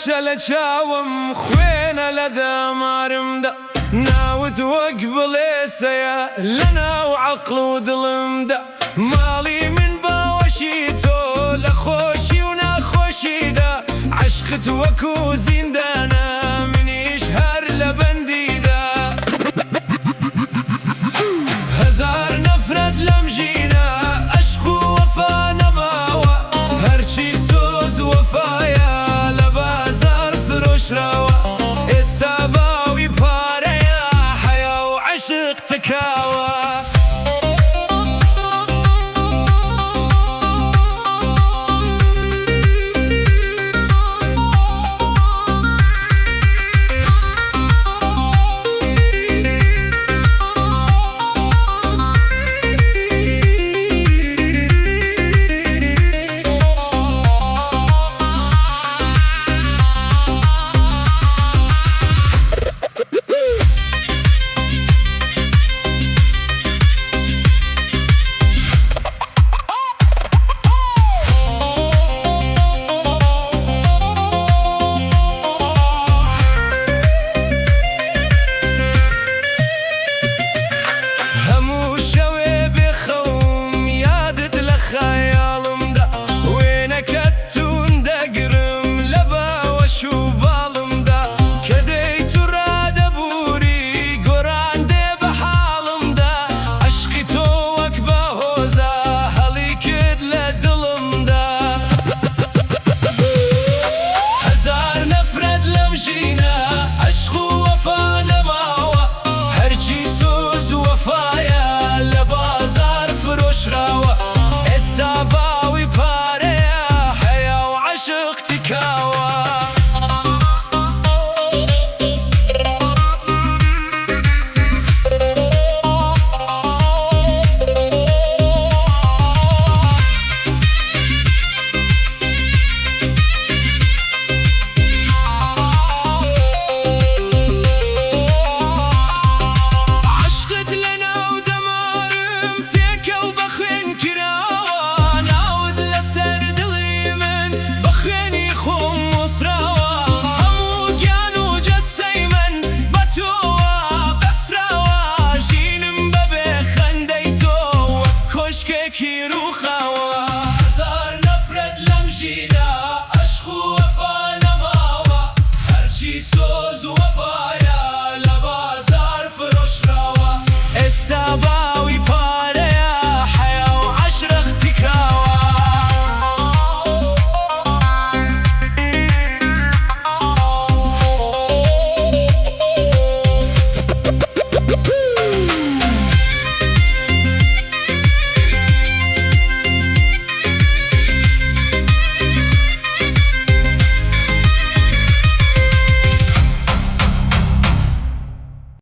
ڕەشە لە چاوم، خوێنە لە دەمارمدا. ناوت وەک بڵێسەیە لە ناو عەقڵ و دڵمدا. ماڵی من باوەشی تۆ لە خۆشی و ناخۆشیدا. عەشقت وەکو زیندانە، منیش هەر لە بەندیدا. هەزار نەفرەت لەم ژینە، ئەشق و وەفا نەماوە. هەرچی سۆز وەفایە لە بازاڕ فرۆشراوە. ئێستا باوی پارەیە، حەیا و عەشق تکاوە.